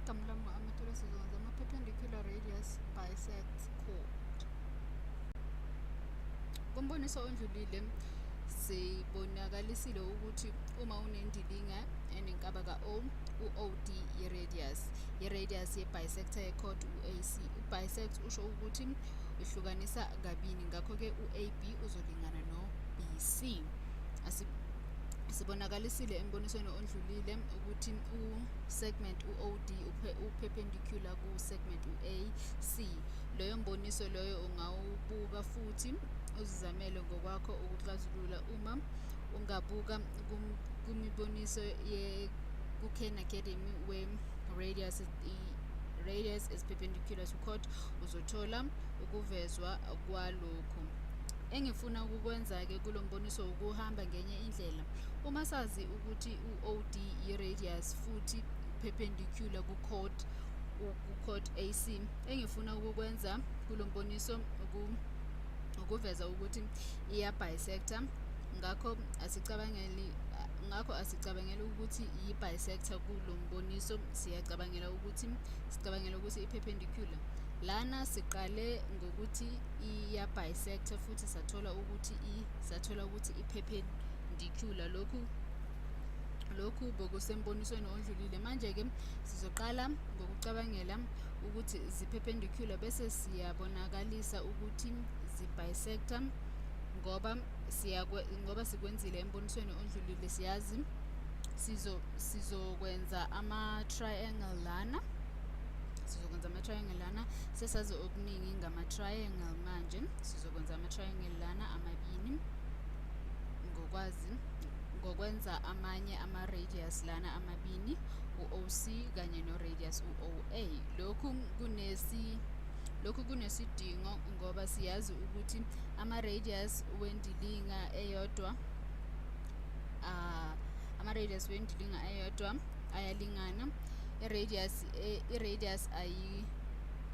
Igama lami ngu-Amathole. Sizokwenza ama-perpendicular radius bisects chord. Kumboniso odlulile sibonakalisile ukuthi uma unendilinga enenkaba ka-O, u-OD yi-radius. Yi-radius ye-bisector ye-chord u-AC. U-bisect usho ukuthi uhlukanisa kabini, ngakho-ke u-AB uzolingana no-BC. Sibonakalisile embonisweni odlulile ukuthi u-segment u-OD u-perpendicular ku-segment u-AC. Loyo mboniso loyo ungawubuka futhi uzizamele ngokwakho ukuxazulula. Uma ungabuka kumiboniso ku-Khan Academy we-radius is perpendicular to chord, uzothola ukuvezwa kwalokhu. Engifuna ukukwenza-ke kulo mboniso ukuhamba ngenye indlela. Uma sazi ukuthi u-OD yi-radius futhi perpendicular ku-chord AC, engifuna ukukwenza kulo mboniso ukuveza ukuthi iya-bisector. Ngakho asicabangeli ukuthi iyi-bisector kulo mboniso, siyacabangela ukuthi sicabangela ukuthi i-perpendicular. Lana siqale ngokuthi iya-bisector futhi sathola ukuthi i-perpendicular. Lokhu bokusembonisweni odlulile. Manje-ke sizoqala ngokucabangela ukuthi zi-perpendicular, bese siyabonakalisa ukuthi zi-bisector ngoba sikwenzile embonisweni odlulile, siyazi. Sizokwenza ama-triangle lana. Sizokwenza ama-triangle lana. Sesazi okuningi ngama-triangle manje. Sizokwenza ama-triangle lana amabini ngokwazi ngokwenza amanye ama-radius lana amabini, u-OC kanye no-radius u-OA. Lokhu kunesidingo ngoba siyazi ukuthi ama-radius wendilinga eyodwa ayalingana. I-radius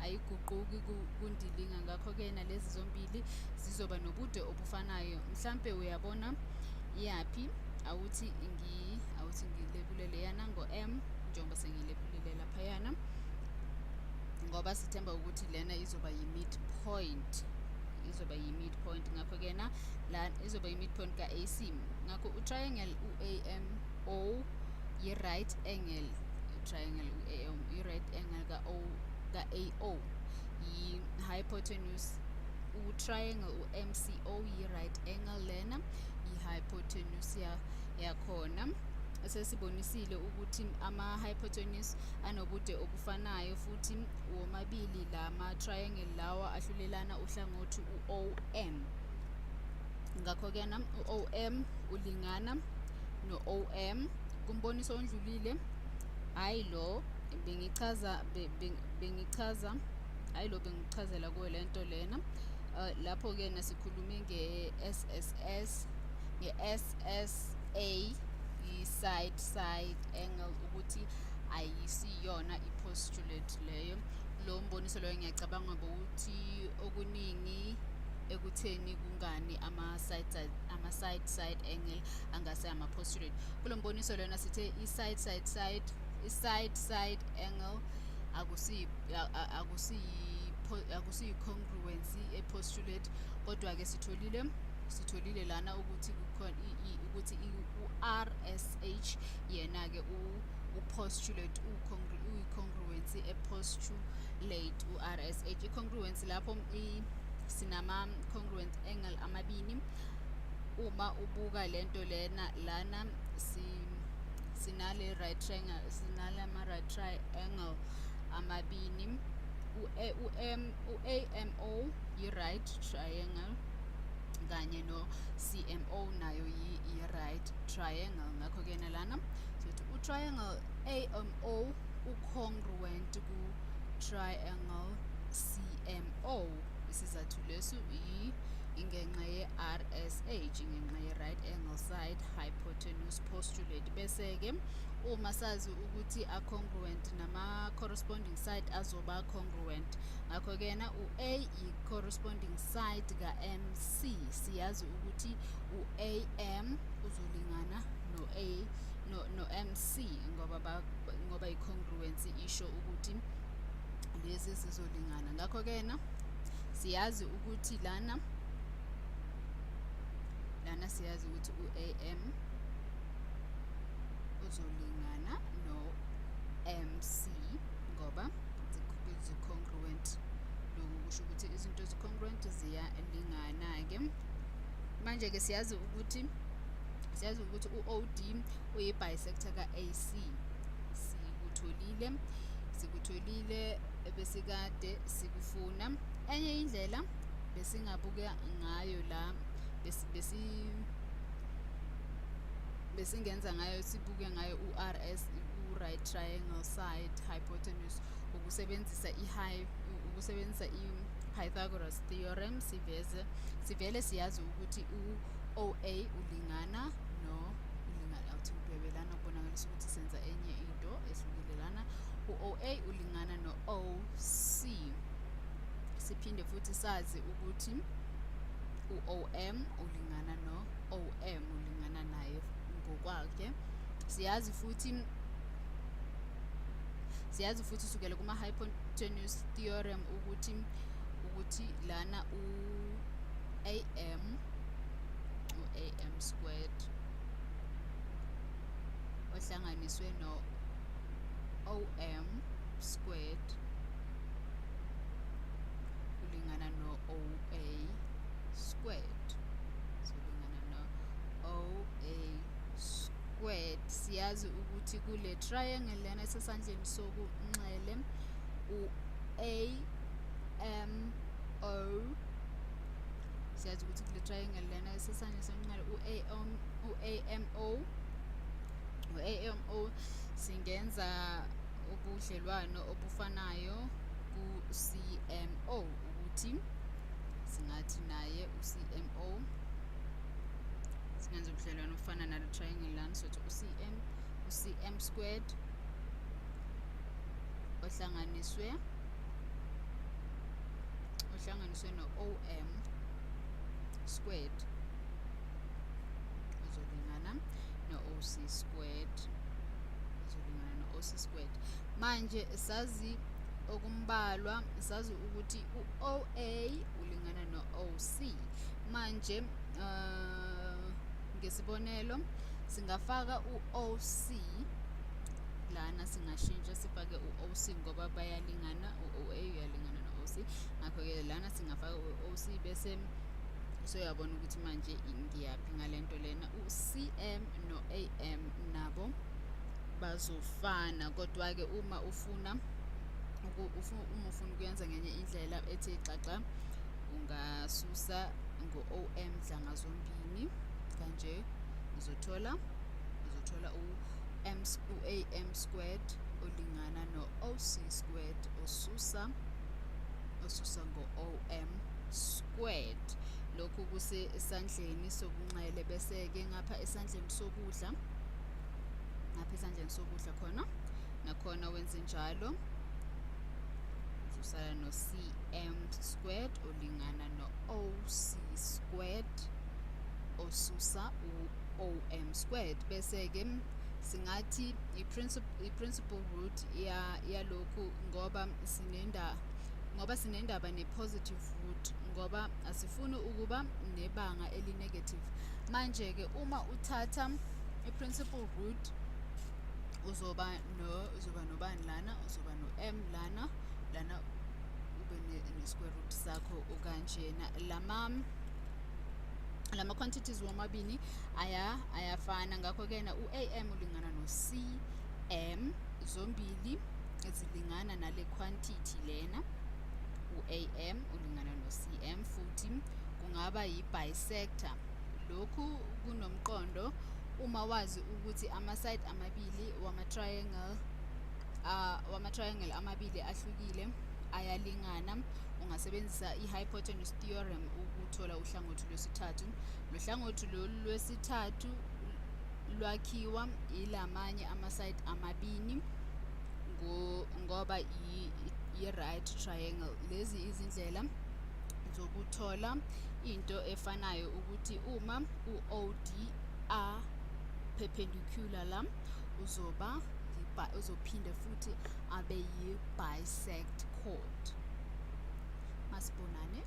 ayiguquki kundilinga, ngakho-ke nalezi zombili zizoba nobude obufanayo. Mhlampe uyabona iyaphi. Awuthi ngilebule leyana ngo-M njengoba sengilebulile laphayana, ngoba sithemba ukuthi lena izoba yi-midpoint, izoba yi-midpoint. Ngakho-ke na la izoba yi-midpoint ka-AC. Ngakho u-triangle u-AMO yi-right angle, triangle u-AM i-right angle ka-O ka-AO yi-hypotenuse. U-triangle u-MCO yi-right angle, lena yi-hypotenuse yakhona. Sesibonisile ukuthi ama-hypotenuse anobude obufanayo, futhi womabili lama-triangle lawa ahlulelana uhlangothi u-OM. Ngakho-ke na u-OM ulingana no-OM. Kumboniso ondlulile, hhayi lo bengichaza, hhayi lo bengichazela kuyo lento lena. Lapho-ke nasikhulume nge-SSS, nge-SSA, i-side side angle, ukuthi ayisiyona i-postulate leyo. Lo mboniso loyo ngiyacabanga bokuthi okuningi ekutheni kungani ama-side side angle angase ama-postulate. Kulo mboniso lona sithe i-side side angle akusiyi congruency e-postulate, kodwa-ke sitholile lana ukuthi kukhona ukuthi u-RSH yena-ke u-postulate, uyi-congruency e-postulate u-RSH. I-congruency lapho sinama-congruent angle amabini. Uma ubuka lento lena lana, sinale right triangle, sinale ama-right triangle amabini. U-M u-AMO yi-right triangle kanye no-CMO nayo yi-right triangle. Ngakho-ke nalana sothi u-triangle AMO u-congruent ku-triangle CMO. Isizathu leso ingenxa ye-RSH, ingenxa ye-right angle side hypotenuse postulate. Bese-ke uma sazi ukuthi a-congruent, nama-corresponding side azoba congruent. Ngakho-ke na u-A i-corresponding side ka-MC. Siyazi ukuthi u-AM uzolingana no-A no-MC ngoba i-congruency. ngezansi isho ukuthi lezi zizolingana. Ngakho-ke na siyazi ukuthi lana siyazi ukuthi u-AM uzolingana no-MC ngoba zi-congruent. Lokhu kusho ukuthi izinto zi-congruent ziyalingana-ke. Manje-ke siyazi ukuthi u-OD uyi-bisector ka-AC. Sikutholile ebesikade sikufuna. Enye indlela besingabuka ngayo la, besingenza ngayo, sibuke ngayo u-RS, u-right triangle side hypotenuse, ukusebenzisa i-Pythagoras theorem. Sivele siyazi ukuthi u-OA ulingana awuthi ngidwebe lana kubonakalisa ukuthi senza enye into ehlukile lana. U-OA ulingana no-OC. Siphinde futhi sazi ukuthi u-OM ulingana no-OM, ulingana naye ngokwakhe. Siyazi futhi sukela kuma-hypotenuse theorem ukuthi lana u-AM squared ohlanganiswe no-OM squared ulingana no-OA squared. So ulingana no-OA squared. Siyazi ukuthi kule triangle lena esesandleni sokunxele u-AMO, siyazi ukuthi kule triangle lena esesandleni sokunxele u-AMO singenza ubudlelwano obufanayo ku-CMO, ukuthi singathi naye u-CMO singenza ubudlelwano obufana nale triangle lana, sothi u-CM squared ohlanganiswe no-OM squared uzolingana no-OC squared, Manje sazi okumbalwa, sazi ukuthi u-OA ulingana no-OC. Manje ngesibonelo singafaka u-OC lana, singashintsha sifake u-OC ngoba bayalingana, u-OA uyalingana no-OC. Ngakho-ke lana singafaka u-OC bese soyabona ukuthi manje ngiyaphi ngalento lena. U-CM no-AM nabo bazofana, kodwa-ke uma ufuna ukuyenza ngenye indlela ethi xaxa, ungasusa ngo-OM dlanga zombini kanje, uzothola u-AM squared olingana no-OC squared osusa ngo-OM squared. Lokhu kusesandleni sokunxele, bese-ke ngapha esandleni sokudla, khona nakhona wenze njalo, uzosala no-CM squared olingana no-OC squared osusa u-OM squared. Bese-ke singathi i-principal root yalokhu, ngoba sinendaba ne-positive root, ngoba asifuni ukuba nebanga eli-negative. Manje-ke uma uthatha i-principal root uzoba nobani lana, uzoba no-m lana ube ne-square root sakho kanjena. Lama quantities womabili ayafana, ngakho-ke na u-AM ulingana no-CM, zombili zilingana nale quantity lena. U-AM ulingana no-CM, futhi kungaba yi-bisector. Lokhu kunomqondo uma wazi ukuthi ama-side amabili wama-triangle amabili ahlukile ayalingana. Ungasebenzisa i-hypotenuse theorem ukuthola uhlangothi lwesithathu. Lo hlangothi lolu lwesithathu lwakhiwa ilamanye ama-side amabili ngoba i-right triangle. Lezi izindlela zokuthola into efanayo, ukuthi uma u-OD a perpendicular la uzophinda futhi abe yi-bisect chord. Masibonane.